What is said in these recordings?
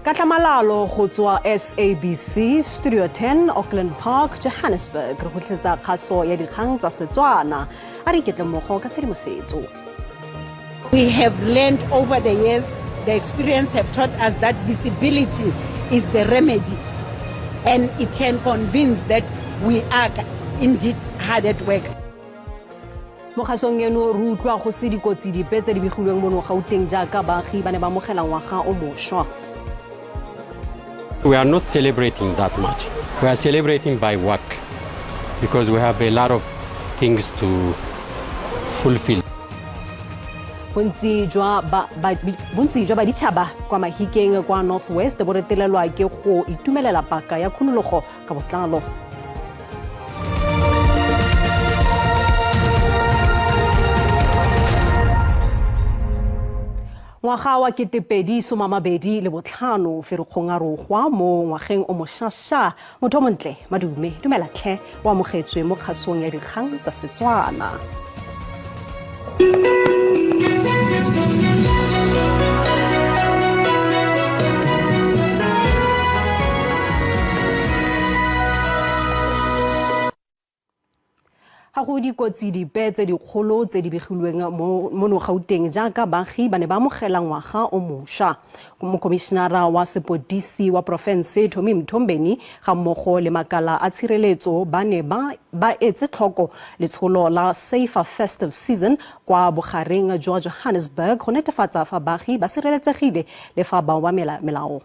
Ka tlhamalalo go tswa SABC Studio 10, Auckland Park, Johannesburg, re go tlisetsa kgaso ya dikgang tsa Setswana. A re iketle mmogo ka tshedimosetso. We have learned over the years, the experience have taught us that visibility is the remedy, and it can convince that we are indeed hard at work. Mo kgasong eno re utlwa go se dikotsi dipe tse di begilweng mono Gauteng jaaka baagi ba ne ba amogela ngwaga o mošwa. We are not celebrating that much. We are celebrating by work because we have a lot of things to fulfill. Bontsi jwa baditšhaba kwa Mahikeng kwa North West bo retelelwa ke go itumelela paka ya khunologo ka botlalo. Ngwaga wa 2025 Ferikgong a rogwa mo ngwageng o mošaša. Motho o montle, madume, dumela tlhe, o amogetswe mo kgasong ya dikgang tsa Setswana. Ga go dikotsi dipe tse dikgolo tse di begilweng mono Gauteng jaaka baagi ba ne ba amogela ngwaga o mošwa. Mokomišenara wa sepodisi wa porofense Tommy Mthombeni ga mmogo le makala a tshireletso ba ne ba etse tlhoko letsholo la Safer Festive Season kwa bogareng jwa Johannesburg go netefatsa fa baagi ba sireletsegile le fa ba obamela melao.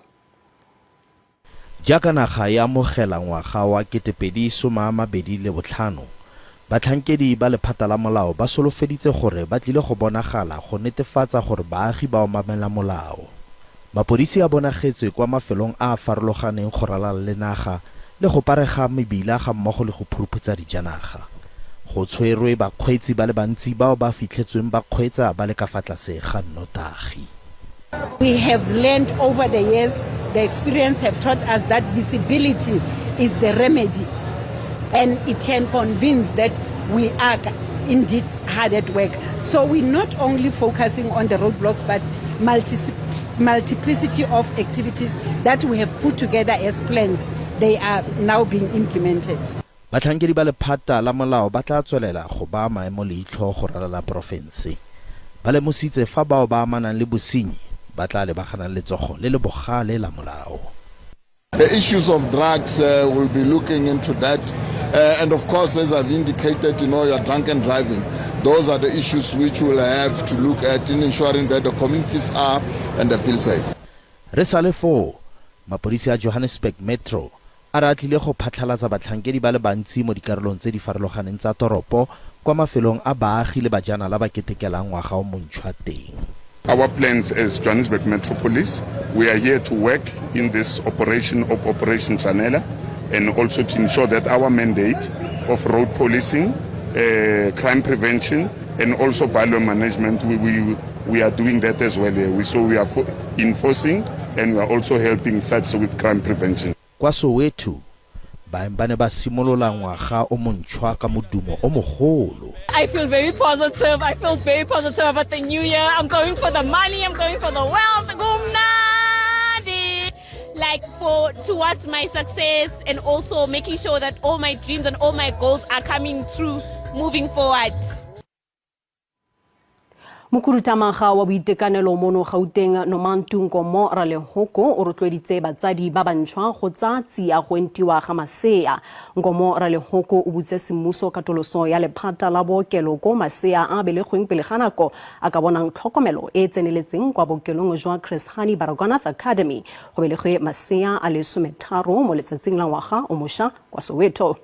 Jaaka naga e amogela ngwaga wa 2025, batlhankedi ba lephata la molao ba solofeditse gore ba tlile go bonagala go netefatsa gore baagi ba obamela molao. Mapodisi a bonagetse kwa mafelong a a farologaneng go ralala le naga le go parega mebila ga mmogo le go phuruphutsa dijanaga. Go tshwerwe bakgweetsi ba le bantsi bao ba fitlhetsweng ba kgweetsa ba le ka fa tlase ga nnotagi. We have learned over the years, the experience have taught us that visibility is the remedy, and it can convince that we are indeed hard at work. So we're not only focusing on the roadblocks, but multiplicity of activities that we have put together as plans. They are now being implemented. Batlhankedi ba lephata la molao ba tla tswelela go baya maemo leitlho go ralala porofense. Ba lemositse fa bao ba amanang le bosenyi ba tla lebagana le letsogo le le bogale la molao. The issues of drugs, we'll be looking into that. And of course, as I've indicated, your drunken driving. Those are the issues which we'll have to look at in ensuring that the communities are and they feel safe. Re sale foo, mapodisi a Johannesburg Metro a re a tlile go phatlhalatsa batlhankedi ba le bantsi mo dikarolong tse di farologaneng tsa toropo kwa mafelong a baagi le bajanala ba ketekelang ngwaga o montšhwa teng. Our plans as Johannesburg Metro Police, we are here to work in this operation of Operation Shanela and also to ensure that our mandate of road policing, crime prevention and also bylaw management, we are doing that as well here. So we are enforcing and we are also helping SAPS with crime prevention. Kwa Soweto, baeng ba ne ba simolola ngwaga o montšhwa ka modumo o mogolo. I feel very positive. I feel very positive about the new year. I'm going for the money. I'm going for the wealth. Kumnandi. Like for towards my success and also making sure that all my dreams and all my goals are coming true moving forward. Mokhuduthamaga wa boitekanelo mono Gauteng Nomantu Nkomo Ralehoko o rotloeditse batsadi ba bantšhwa go tsaya tsia go entiwa ga masea. Nkomo Ralehoko o butse semmuso katoloso ya lephata la bookelo ko masea a belegweng pele ga nako a ka bonang tlhokomelo e e tseneletseng kwa bookelong jwa Chris Hani Baragwanath Academy. Go belegwe masea a le 13 mo letsatsing la ngwaga o mošwa kwa Soweto.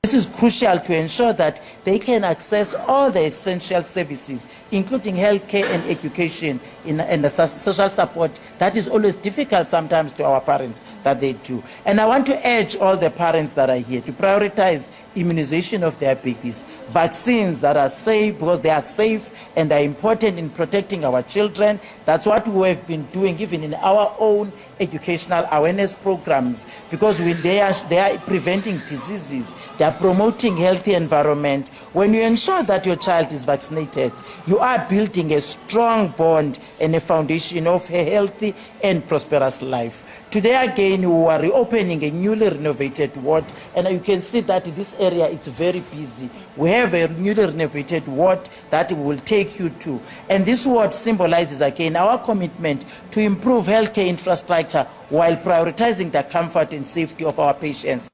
This is crucial to ensure that they can access all the essential services, including healthcare and education and the social support that is always difficult sometimes to our parents. that they do. And I want to urge all the parents that are here to prioritize immunization of their babies, vaccines that are safe, because they are safe and are important in protecting our children. That's what we have been doing even in our own educational awareness programs, because when they are preventing diseases, they are promoting healthy environment. When you ensure that your child is vaccinated, you are building a strong bond and a foundation of a healthy and prosperous life. Today again, we are reopening a newly renovated ward, and you can see that this area is very busy. We have a newly renovated ward that we will take you to. And this ward symbolizes again our commitment to improve healthcare infrastructure while prioritizing the comfort and safety of our patients.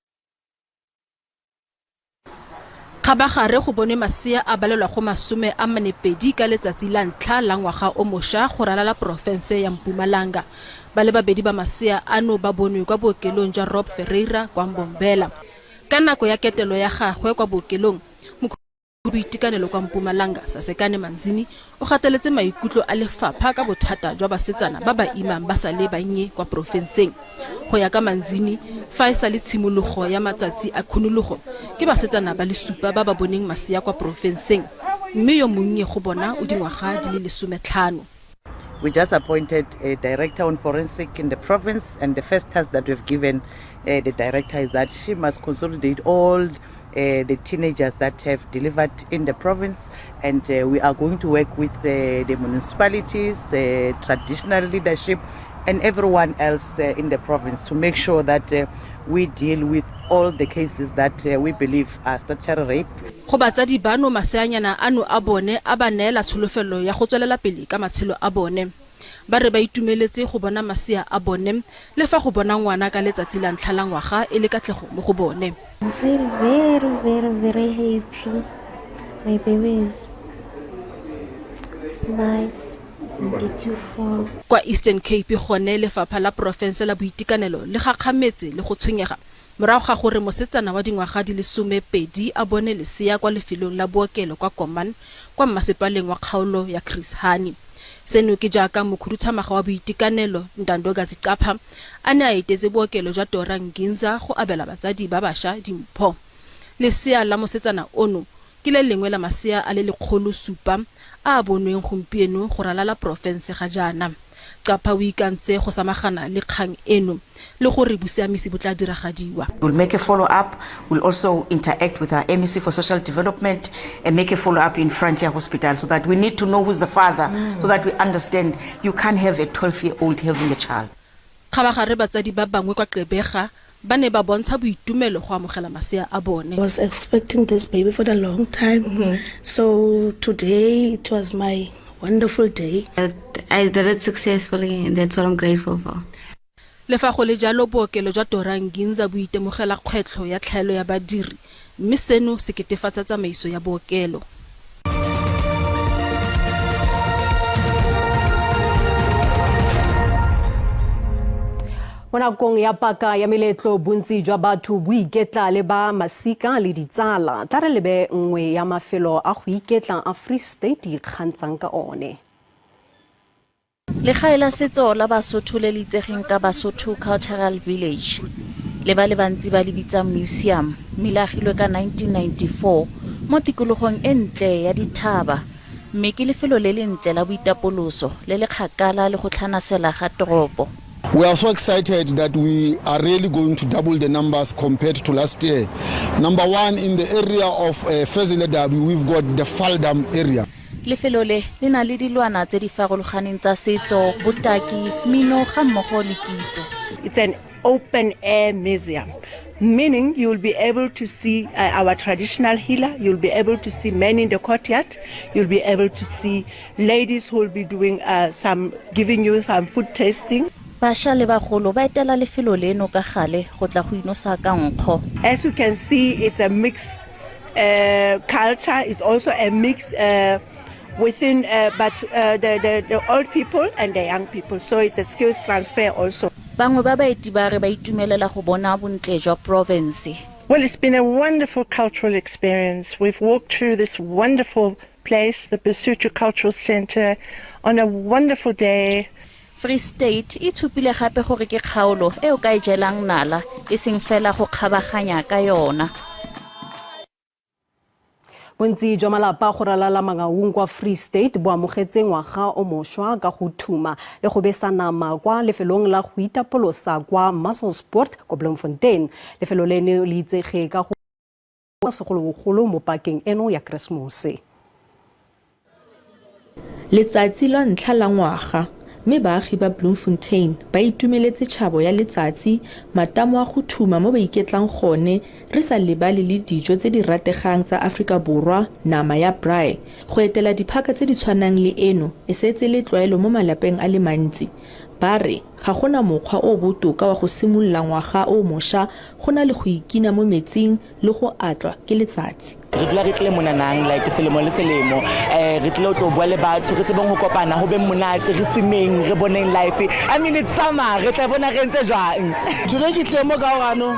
Kgabagare go bonwe masea a balelwa go 42 ka letsatsi la ntlha la ngwaga o mošwa go ralala porofense ya Mpumalanga. Ba le babedi ba masea ano ba bonwe kwa bookelong jwa Rob Ferreira kwa Mbombela. Ka nako ya ketelo ya gagwe kwa bookelong, boitekanelo kwa Mpumalanga Sasekane Manzini o gateletse maikutlo a lefapha ka bothata jwa basetsana ba ba imang ba sa le bannye kwa porofenseng. Go ya ka Manzini, fa e sa le tshimologo ya matsatsi a khunologo, ke basetsana ba le supa ba ba boneng masea kwa porofenseng, mme yo monnye go bona o dingwaga di le 15. We just appointed a director on forensic in the province, and the first task that we've given the director is that she must consolidate all the teenagers that have delivered in the province, and we are going to work with the municipalities, traditional leadership, and everyone else in the province to make sure that we deal with all the cases that we believe are statutory rape. Go batsadi bano, maseanyana ano a bone a ba neela tsholofelo ya go tswelela pele ka matshelo a bone. Ba re ba itumeletse go bona masea a bone, le fa go bona ngwana ka letsatsi la ntlha la ngwaga e le katlego mo go bone. I feel very, very, very happy. My baby is nice and beautiful. Kwa Eastern Cape gone, lefapha la porofense la boitekanelo le gakgametse le go tshwenyega morago ga gore mosetsana wa dingwaga di le 12 a bone lesea kwa lefelong la bookelo kwa Komani kwa mmasepaleng wa kgaolo ya Chris Hani. Seno ke jaaka mokhuduthamaga wa boitekanelo Ntandokazi Capa a ne a etetse bookelo jwa Dora Nginza go abela batsadi ba bašwa dimpho. Lesea la mosetsana ono ke le lengwe la masea a le 107 a a bonweng gompieno go ralala porofense ga jaana. Capa o ikantse go samagana le kgang eno le gore bosiamisi bo tla diragadiwa. We'll make a follow up. We'll also interact with our MEC for social development and make a follow up in Frontier Hospital, so that we need to know who's the father, so that we understand you can't have a 12 year old having a child. Kgabagare batsadi ba bangwe kwa Gqeberha ba ne ba bontsha boitumelo go amogela masea a bone. I was expecting this baby for a long time. So today it was my wonderful day. I did it successfully, and that's what I'm grateful for. Le fa go le jalo, bookelo jwa Dora Nginza bo itemogela kgwetlho ya tlhaelo ya badiri, mme seno se ketefatsa tsamaiso ya bookelo. Mo nakong ya paka ya meletlo, bontsi jwa batho bo iketla le ba masika le ditsala. Tla re lebe nngwe ya mafelo a go iketla a Free State ikgantshang ka one. Legae la setso la Basotho le le itsegeng ka Basotho Cultural Village, le ba le bantsi ba le bitsang museum, mme le agilwe ka 1994 mo tikologong e ntle ya dithaba, mme ke lefelo le le ntle la boitapoloso le le kgakala le go tlhanasela ga toropo. We are so excited that we are really going to double the numbers compared to last year. Number one, in the area of Fezile Dabi, we've got the Vaal Dam area. Lefelo le le na le dilwana tse di farologaneng tsa setso, botaki, mmino ga mmogo le kitso. It's an open air museum, meaning you'll be able to see our traditional healer, you'll be able to see men in the courtyard, you'll be able to see ladies who will be doing some, giving you some food tasting. Bašwa le bagolo ba etela lefelo leno ka gale go tla go inosa ka nkgo. As you can see, it's a mixed culture, it's also a mix within but the old people and the young people. So it's a skills transfer also. Bangwe ba baeti ba re ba itumelela go bona bontle jwa province. Well, it's been a wonderful cultural experience. We've walked through this wonderful place, the Basotho Cultural Center, on a wonderful day. Free State e itshupile gape gore ke kgaolo e o ka e jelang nala e seng fela go kgabaganya ka yona. Bontsi jwa malapa go ralala Mangaung kwa Free State bo amogetse ngwaga o mošwa ka go thuma le go besa nama kwa lefelong la go itapolosa kwa Musselsport kwa Bloemfontein. Lefelo leno le itsege ka go segolobogolo mo pakeng eno ya Keresemose. Letsatsi lwa ntlha la ngwaga, mme baagi ba Bloemfontein ba itumeletse tšhabo ya letsatsi, matamo a go thuma mo ba iketlang gone, re sa lebale le dijo tse di rategang tsa Afrika Borwa, nama ya braai. Go etela diphaka tse di tshwanang le eno e setse e le tlwaelo mo malapeng a le mantsi. Ba re ga go na mokgwa o o botoka wa go simolola ngwaga o mosha go na le go ikina mo metsing le go atlwa ke letsatsi. Re dula re tlile monanang like selemo le selemo um re tlile go tlo bua le batho re tsebeng go kopana go beng monate re swimeng re boneng life I mean it's summer re tla bona re ntse jwang. Today ke tlile mo ka gobane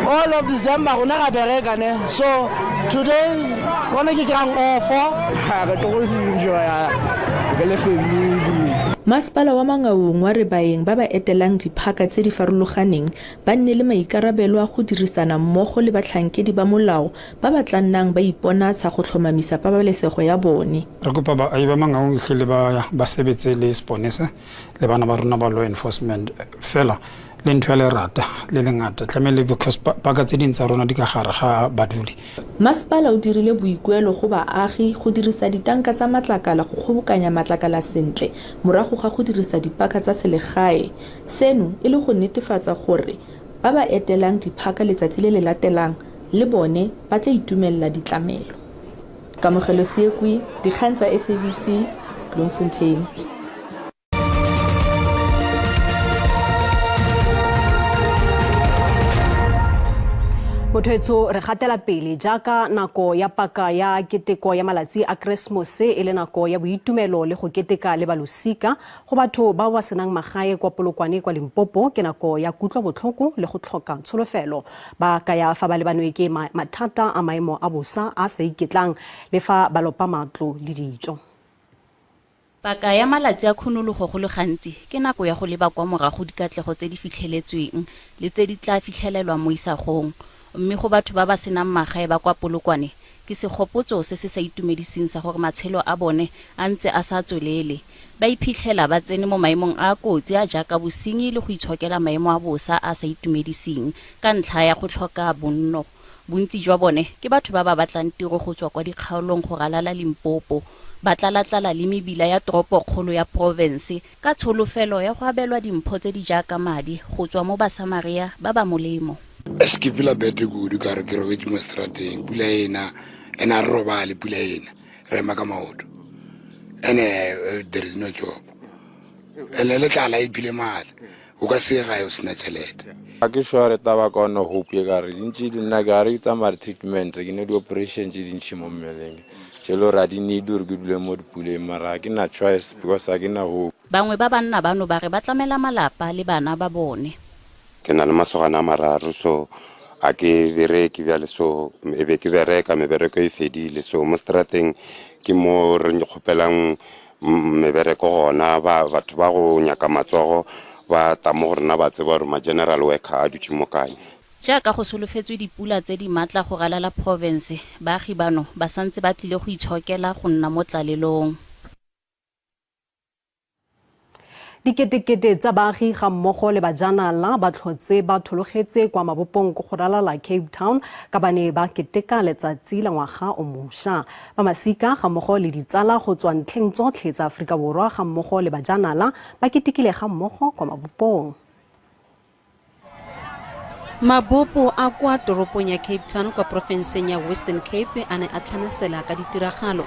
all of December rona ra bereka ne so today gone ke kry-ang offo. Re tlo go se enjoya re le family. Masepala wa Mangaung wa re baeng ba ba etelang diphaka tse di farologaneng ba nne le maikarabelo a go dirisana mmogo le batlhankedi ba molao ba ba tla nnang ba iponatsha go tlhomamisa pabalesego ya bone. Re kopa baahi ba Mangaung ehlile ba ba sebetse le seponesa le bana ba rona ba law enforcement fela le ntho ya lerata le lengata tlamehile because paka tse ding tsa rona di ka gare ga badudi. Masepala o dirile boikuelo go baagi go dirisa ditanka tsa matlakala go kgobokanya matlakala sentle morago ga go dirisa dipaka tsa selegae. Seno e le go netefatsa gore ba ba etelang diphaka letsatsi le le latelang le bone ba tla itumelela ditlamelo. Kamogelo Seekwi, Dikgang tsa SABC, Bloemfontein. Motho re gatela pele jaaka nako ya paka ya keteko ya malatsi a Keresemose e le nako ya boitumelo le go keteka le balosika. Go batho bao ba senang magae kwa Polokwane kwa Limpopo ke nako ya kutlobotlhoko le go tlhoka tsholofelo. Ba kaya fa ba lebanwe ke mathata a maemo a bosa a sa iketlang le fa ba lopa matlo le dijo. Paka ya malatsi a khunologo go le gantsi ke nako ya go leba kwa morago dikatlego tse di fitlheletsweng le tse di tla fitlhelelwang mo isagong. Mme go batho ba ba senang magae ba kwa Polokwane, ke segopotso se se sa itumediseng sa gore matshelo a bone a ntse a sa tswelele. Ba iphitlhela ba tsene mo maemong a a kotsi a a jaaka bosenyi le go itshokela maemo a bosa a a sa itumediseng ka ntlha ya go tlhoka bonno. Bontsi jwa bone ke batho ba ba batlang tiro go tswa kwa dikgaolong go ralala Limpopo, ba tlalatlala le mebila ya toropokgolo ya porofense ka tsholofelo ya go abelwa dimpho tse di jaaka madi go tswa mo Basamarea ba ba molemo. Eish ke feel-a bad kudu ka gore ke robetse mo strateng pula ena and a re robale pula ena re ema ka maoto and there is no job and le tlala e phile maatla o ka se gae o sena tšhelete. Ga ke sure re taba ka one hope e ka re dintši di nna ke ga re ke tsamaya di-treatment ke ne di-operation tše dintšhi mo mmeleng tše le gore ga di need gore ke dule mo dipuleng mara ga ke na choice because ga ke na hope. Bangwe ba banna bano ba re ba tlamela malapa le bana ba bone. Ke na le masogana a mararo so a ke bereke bjale so e be ke bereka mebereko e fedile so mo strateng ke mo re kgopelang mebereko gona ba batho ba go nyaka matsogo ba tla mo go rena ba tseba gore ma-general worker a dutše mo kae. Jaaka go solofetswe dipula tse di maatla go ralala porofense, baagi bano ba santse ba tlile go itshokela go nna mo tlalelong. Diketekete tsa baagi ga mmogo le bajanala ba tlhotse ba thologetse kwa mabopong go ralala Cape Town ka ba ne ba keteka letsatsi la ngwaga o mošwa. Ba masika ga mmogo le ditsala go tswa ntlheng tsotlhe tsa Aforika Borwa ga mmogo le bajanala ba ketekile ga mmogo kwa mabopong. Mabopo a kwa toropong ya Cape Town kwa porofenseng ya Western Cape a ne a tlhanasela ka ditiragalo.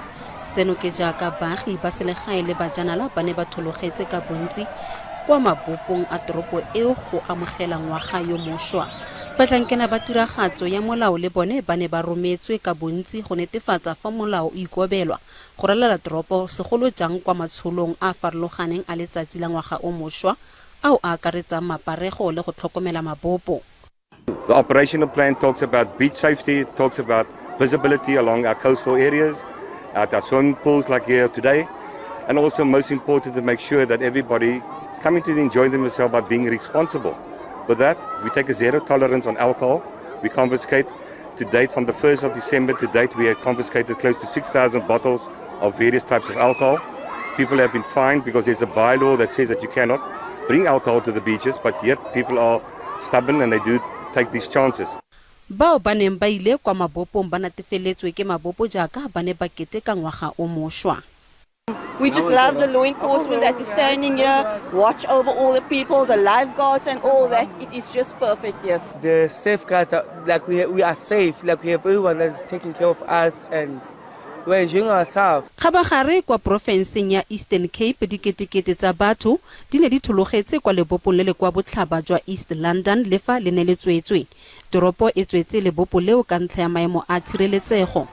Seno ke jaaka baagi ba selegae le bajanala ba ne ba thologetse ka bontsi kwa mabopong a toropo eo go amogela ngwaga yo mošwa. Batlhankela ba tiragatso ya molao le bone ba ne ba rometswe ka bontsi go netefatsa fa molao o ikobelwa go ralala toropo, segolo jang kwa matsholong a a farologaneng a letsatsi la ngwaga o mošwa ao a akaretsang maparego le go tlhokomela mabopo. The operational plan talks about beach safety, it talks about visibility along our coastal areas, at our swimming pools like here today. And also, most important, to make sure that everybody is coming to enjoy themselves by being responsible. With that, we take a zero tolerance on alcohol. We confiscate. To date, from the 1st of December to date, we have confiscated close to 6,000 bottles of various types of alcohol. People have been fined because there's a bylaw that says that you cannot bring alcohol to the beaches, but yet people are stubborn and they do take these chances. Bao ba neng ba ile kwa mabopong ba natefeletswe ke mabopo jaaka ba ne ba keteka ngwaga o mošwa. We just love the law enforcement that is standing here, watch over all the people, the lifeguards and all that. It is just perfect, yes. The safeguards are, like we are safe, like we have everyone that is taking care of us and we're enjoying ourselves. Kgabagare kwa porofenseng ya Eastern Cape diketekete tsa batho di ne di thologetse kwa lebopong le le kwa botlhaba jwa East London le fa le ne le tswetswe. Toropo e tswetse lebopo leo ka ntlha ya maemo a tshireletsego.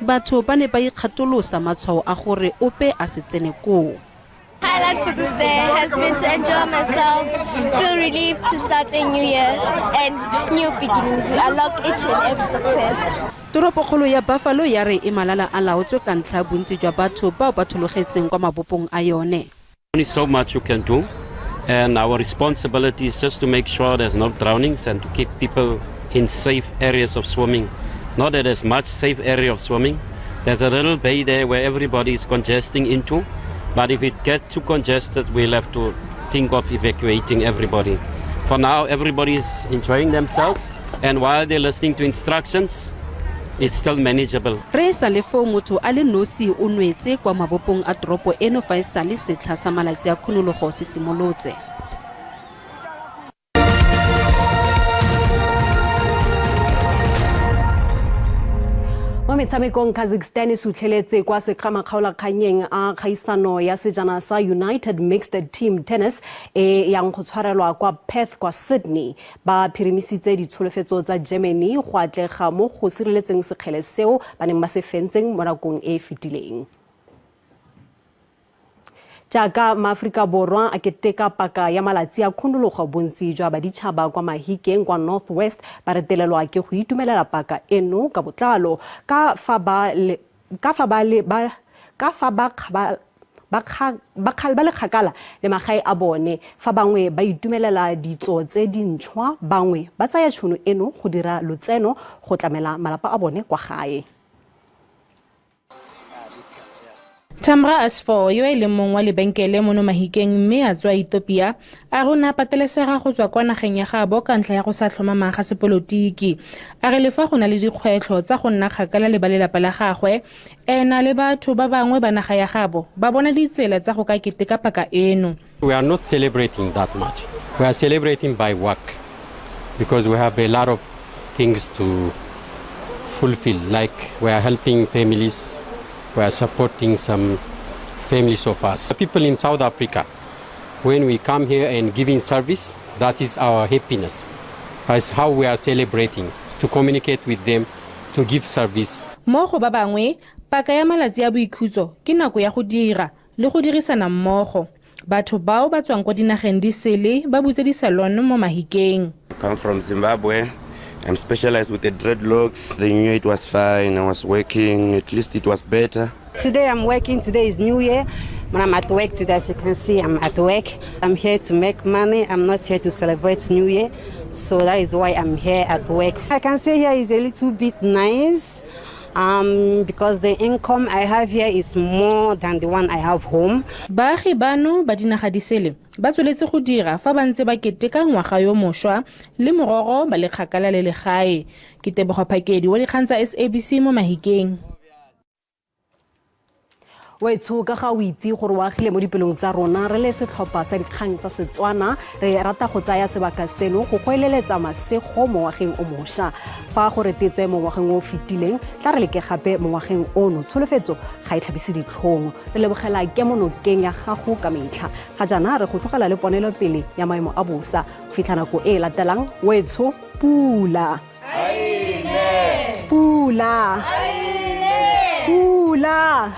Batho ba ne ba ikgatolosa matshwao a gore ope a se tsene koo. Highlight for this day has been to enjoy myself, feel relieved to start a new year and new beginnings. I unlock each and every success. Toropokgolo ya Buffalo ya re e malala a laotswe ka ntlha ya bontsi jwa batho bao ba thologetseng kwa mabopong a yone. Only so much you can do, and our responsibility is just to make sure there's no drownings and to keep people in safe areas of swimming. Not that there's much safe area of swimming. There's a little bay there where everybody is congesting into, but if it gets too congested, we'll have to think of evacuating everybody. For now, everybody is enjoying themselves, and while they're listening to instructions, it's still manageable. Re sa le foo motho a le nosi o nwetse kwa mabopong a toropo eno fa e sale setlha sa malatsi a khunologo se simolotse. Mo metshamekong, Kazakhstan e sutlheletse kwa sekgamakgaolakgannyeng a kgaisano ya sejana sa United Mixed Team Tennis e yang go tshwarelwa kwa Perth kwa Sydney. Ba phirimisitse ditsholofetso tsa Germany go atlega mo go sireletseng sekgele seo ba neng ba se fentseng mo nakong e e fetileng. Jaaka maAforika Borwa a keteka paka ya malatsi a khunologo, bontsi jwa baditšhaba kwa Mahikeng kwa North West ba retelelwa ke go itumelela paka eno ka botlalo ka fa ba le ka fa ba le ba ka fa ba ba ba le kgakala le magae a bone. Fa bangwe ba itumelela ditso tse dintšhwa, bangwe ba tsaya tšhono eno go dira lotseno go tlamela malapa a bone kwa gae. Tamra Asfor, yo e leng mong wa lebenkele mono Mahikeng mme a tswa Ethiopia, a re o ne a patelesega go tswa kwa nageng ya gaabo ka ntlha ya go sa tlhomamang ga sepolotiki. A re le fa go na le dikgwetlho tsa go nna kgakala le ba lelapa la gagwe, ena le batho ba bangwe ba naga ya gaabo ba bona ditsela tsa go ka keteka paka eno. We are not celebrating that much. We are celebrating by work because we have a lot of things to fulfill, like we are helping families, we are supporting some families of us. The people in South Africa, when we come here and giving service, that is our happiness. That's how we are celebrating, to communicate with them, to give service. Mo go ba bangwe, paka ya malatsi a boikhutso ke nako ya go dira le go dirisana mmogo. Batho bao ba tswang kwa dinageng di sele ba butse di-salon mo Mahikeng. I come from Zimbabwe. I'm specialized with the dreadlocks. The new year it was fine. I was working. At least it was better. Today I'm working. Today is New Year. When I'm at work today, as you can see, I'm at work. I'm here to make money. I'm not here to celebrate New Year. So that is why I'm here at work. I can say here is a little bit nice because the income I have here is more than the one I have home. Baagi bano ba dinaga di sele ba tsweletse go dira fa ba ntse ba keteka ngwaga yo mošwa le morogo ba le kgakala le legae. Ke Tebogo Phakedi wa dikgang tsa SABC mo Mahikeng. Wetsho, ka ga o itse gore o agile mo dipelong tsa rona re le setlhopha sa dikgang tsa Setswana, re rata go tsaya sebaka seno go goeleletsa masego mo ngwageng o mošwa. Fa go retetse mo ngwageng o o fetileng, tla re leke gape mo ngwageng ono. Tsholofetso ga e tlhabise ditlhong. Re lebogela kemonokeng ya gago ka metlha. Ga jaana re go tlogela le ponelopele ya maemo a bosa go fitlha nako e e latelang. Wetsho, pula pula pula.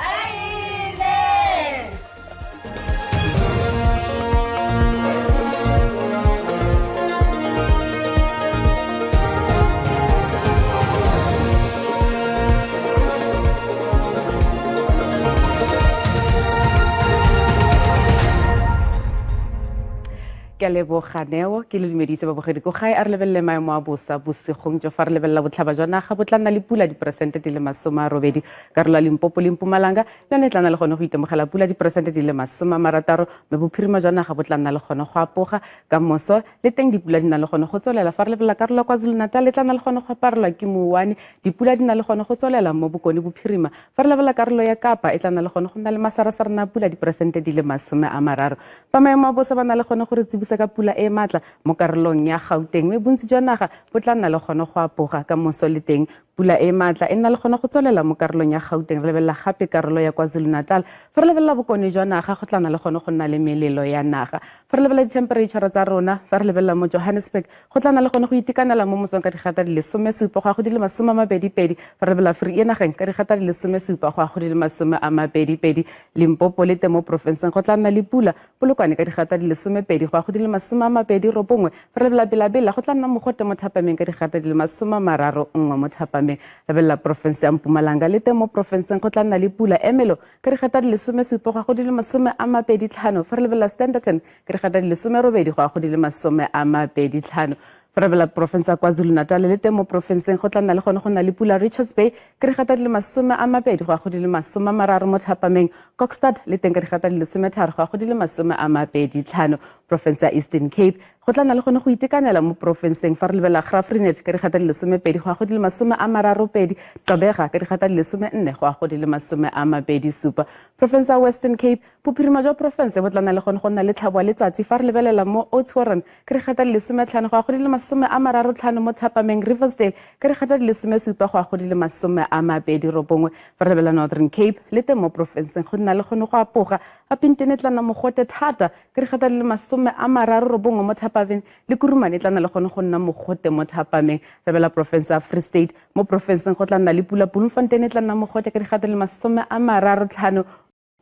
Ke a leboga Neo, ke le dumedise babogedi ko gae. A re lebelele maemo a bosa bosigong jo. Fa re lebelela botlhaba jwa naga, bo tla nna le pula diperesente di le 80. Karolo ya Limpopo le Mpumalanga le yone e tla nna le gone go itemogela pula diperesente di le 60, mme bophirima jwa naga bo tla nna le gone go apoga. Ka moso le teng dipula di na le gone go tswelela. Fa re lebelela karolo ya KwaZulu-Natal, e tla nna le gone go aparelwa ke mouwane, dipula di na le gone go tswelela mo bokone bophirima. Fa re lebelela karolo ya Kapa, e tla nna le gone go nna le masarasarana a pula diperesente di le 30. Ba maemo a bosa ba na le gone go re tsibosa ka pula e e maatla mo karolong ya Gauteng, mme bontsi jwa naga bo tla nna le gone go apoga. Ka moso le teng pula e e maatla e nna le gone go tswelela mo karolong ya Gauteng. Re lebelela gape karolo ya KwaZulu-Natal. Fa re lebelela bokone jwa naga, go tla nna le gone go nna le melelo ya naga. Fa re lebelela dithempereitšhara tsa rona, fa re lebelela mo Johannesburg, go tla nna le gone go itekanela mo mosong ka digata di le 17 go ya go di le 22. Fa re lebelela Vereeniging ka digata di le 17 go ya go di le 22. Limpopo le teng mo porofenseng go tla nna le pula. Polokwane ka digata di le 12 go ya go di le 29. Fa re lebelela Bela-Bela, go tla nna mogote mo thapameng ka digata di le 31 mo thapameng. Lebelela porofense ya Mpumalanga, le teng mo porofenseng go tla nna le pula. Ermelo ka digata di le 17 go ya go di le 25. Fa re lebelela Standerton ka digata di le 18 go ya go di le 25. Fa re lebelela porofense ya KwaZulu-Natal, le teng mo porofenseng go tla nna le gone go nna le pula. Richards Bay ka digata di le 20 go ya go di le 30 mo thapameng. Kokstad le teng ka digata di le 13 go ya go di le 25. Porofense ya Eastern Cape, go tla nna le gone go itekanela mo porofenseng. Fa re lebelela Graaff-Reinet ka digata di le 12 go ya go di le 32. Gqeberha ka digata di le 14 go ya go di le 27. Porofense ya Western Cape, bophirima jwa porofense bo tla nna le gone go nna le tlhabo ya letsatsi. Fa re lebelela mo Oudtshoorn ka digata di le 15 go ya go di le 35 mo thapameng. Riversdale ka digata di le 17 go ya go di le 29. Fa re lebelela Northern Cape, le teng mo porofenseng go nna le gone go apoga. Upington e tla nna mogote thata ka digata di le 39 mo thapameng, le Kurumane e tla nna le gone go nna mogote mo thapameng. Lebelela porofense ya Free State, mo porofenseng go tla nna le pula. Bloemfontein e tla nna mogote ka digata di le 35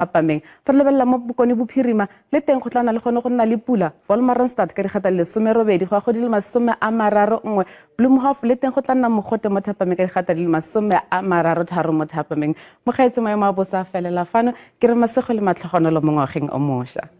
thapameng. Fa re lebelela mo bokone bophirima, le teng go tla nna le gone go nna le pula. Wolmaransstad ka digata le 18 go ya go di le 31. Bloemhof le teng go tla nna mogote mo thapameng ka digata di le 33 mo thapameng. Mogaetsho, maemo a bosa a felela fano. Ke re masego le matlhogonolo mo ngwageng o mošwa.